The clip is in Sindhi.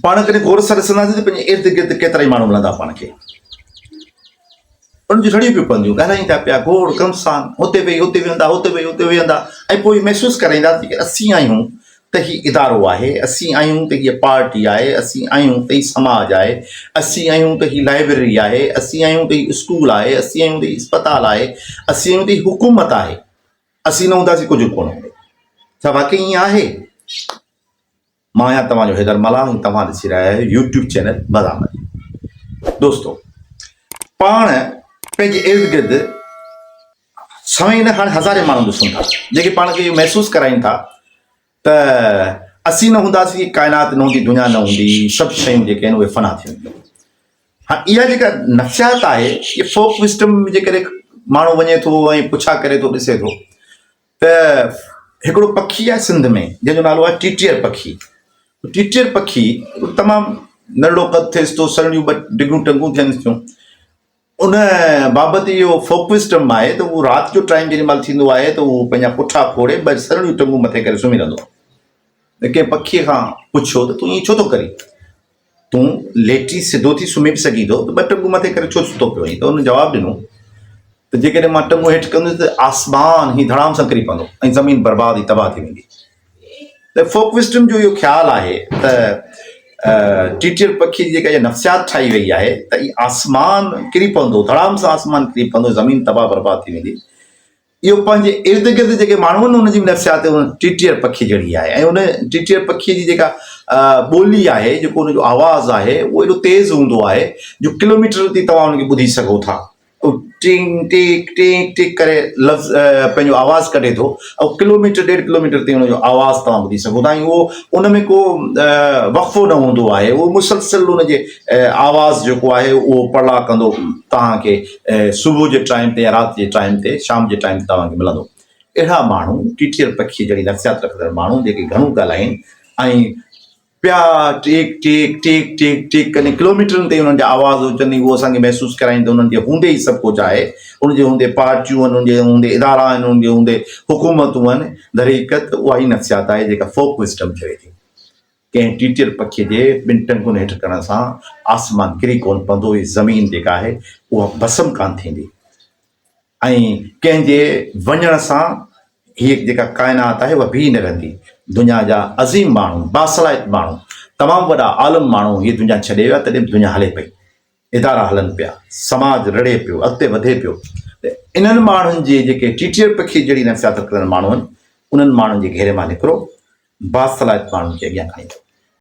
پاڻ ڪڏهن غور سان ڏسنداسين ته پنهنجي ارد گرد ڪيترائي ماڻهو ملندا پاڻ کي. انهن جون رڙيون پيون پونديون، ڳالهائيندا پيا، گوڙ گهمسان، هتي ويهي هتي ويهندا، هتي ويهي هتي ويهندا ۽ پوء محسوس ڪرائيندا ته جيڪڏهن اسين آهيون ته هي ادارو آهي، اسين آهيون ته هيء پارٽي آهي، اسين آهيون ته هي سماج آهي، اسين آهيون ته هي لائبريري آهي، اسين آهيون ته هي اسڪول آهي، اسين آهيون ته هي اسپتال آهي، اسين آهيون ته هي حڪومت آهي. اسين نه هونداسين ڪجهه به ڪونه هوندو. ڇا واقعي ائين آهي؟ مان آهيان توهان جو حيدر ملاح ۽ توهان ڏسي رهيا آهيو يوٽيوب چينل مزاحمتي. دوستو پاڻ پنهنجي ارد گرد سوين نه هاڻي هزارين ماڻهو ڏسون ٿا جيڪي پاڻ کي اهو محسوس ڪرائين ٿا ته اسين نه هونداسين ڪائنات نه هوندي دنيا نه هوندي سڀ شيون جيڪي آهن اهي فنا ٿي وينديون. هاڻ اها جيڪا نفسيات آهي اها فوڪ وسڊم جيڪڏهن ماڻهو وڃي ٿو ۽ پڇا ڪري ٿو ڏسي ٿو ته هڪڙو پکي آهي سنڌ ۾ جنهن جو نالو آهي ٽيٽيئر پکي. ٽيٽيئر پکي تمام ننڍڙو قد ٿئيس ٿو، سرڻيون ٻه ڊگهيون ٽنگون ٿينس ٿيون. ان بابت اهو فوڪ وسڊم آهي ته هو رات جو ٽائيم جيڏي مهل ٿيندو آهي ته هو پنهنجا پٺا کوڙي ٻه سرڻيون ٽنگون مٿي ڪري سمهي رهندو آهي. ته ڪنهن پکيء کان پڇيو ته تون ائين ڇو ٿو ڪرين؟ تون ليٽي سڌو ٿي سمهي به سگهين ٿو ته ٻه ٽنگون مٿي ڪري ڇو ستو پيو آهين؟ ته هن جواب ڏنو ته جيڪڏهن مان ٽنگون هيٺ ڪندس ته آسمان هي ڌڙام سان ڪري پوندو ۽ زمين برباد ۽ تباهه ٿي ويندي. ته فوڪ وسڊم جو اهو خيال آهي ته ٽيٽير پکي جي جيڪا اها نفسيات ٺاهي وئي آهي ته هي آسمان ڪري پوندو، ڌڙام سان آسمان ڪري پوندو، زمين تباهه برباد ٿي ويندي. اهو پنهنجي ارد گرد جيڪي ماڻهو آهن ان جي به نفسيات ان ٽيٽيئر پکي جهڙي آهي ۽ ان ٽيٽيئر پکي جي جيڪا ٻولي آهي جيڪو ان جو آواز آهي اهو ايڏو تيز هوندو آهي جو ڪلوميٽر تي توهان ان کي ٻڌي سگهو ٿا ٽينگ ٽيڪ ٽينگ ٽيڪ ڪري لفظ پنهنجو آواز ڪڍي ٿو ۽ ڪلوميٽر ڏيڍ ڪلوميٽر تائين ان جو آواز توهان ٻڌي سگهو ٿا ۽ اهو ان ۾ ڪو وقفو نه هوندو آهي اهو مسلسل ان جي آواز جيڪو آهي اهو پڙلاء ڪندو توهان کي صبح جي ٽائيم تي يا رات جي ٽائيم تي شام جي ٽائيم تي توهان کي ملندو. اهڙا ماڻهو ٽيٽيل پکيء جهڙي نفسيات رکندڙ ماڻهو جيڪي گهڻو ڳالهائين ۽ پيا ٽيڪ ٽيڪ ٽيڪ ٽيڪ ٽيڪ ڪن ڪلوميٽرن تائين انهن جا آواز اچن ۽ اهو اسان کي محسوس ڪرائين ته انهن جي هوندي ئي سڀ ڪجهه آهي انهن جي هوندي پارٽيون آهن انهن جي هوندي ادارا آهن انهن جي هوندي حڪومتون آهن درحقيقت اها ئي نفسيات آهي جيڪا فوڪ وسڊم چوي ٿي. ڪنهن ٽيٽيل پکيء جي ٻن ٽنگن هيٺ ڪرڻ سان آسمان ڪري ڪونه پوندو، هي زمين جيڪا آهي اها ڀسم ڪانه ٿيندي ۽ ڪنهن جي وڃڻ سان هيء جيڪا ڪائنات آهي اها بيهي نه رهندي. دنيا جا عظيم ماڻهو، باصلاحيت ماڻهو، تمام وڏا عالم ماڻهو هيء دنيا ڇڏي ويا تڏهن به دنيا هلي پئي، ادارا هلن پيا، سماج رڙهي پيو، اڳتي وڌي پيو ته انهن ماڻهن جي جيڪي ٽيٽيل پکيء جهڙي نفسيات رکندڙ ماڻهو آهن، انهن ماڻهن جي گهيري مان نڪرو، باصلاحيت ماڻهن کي اڳيان کڻي اچو.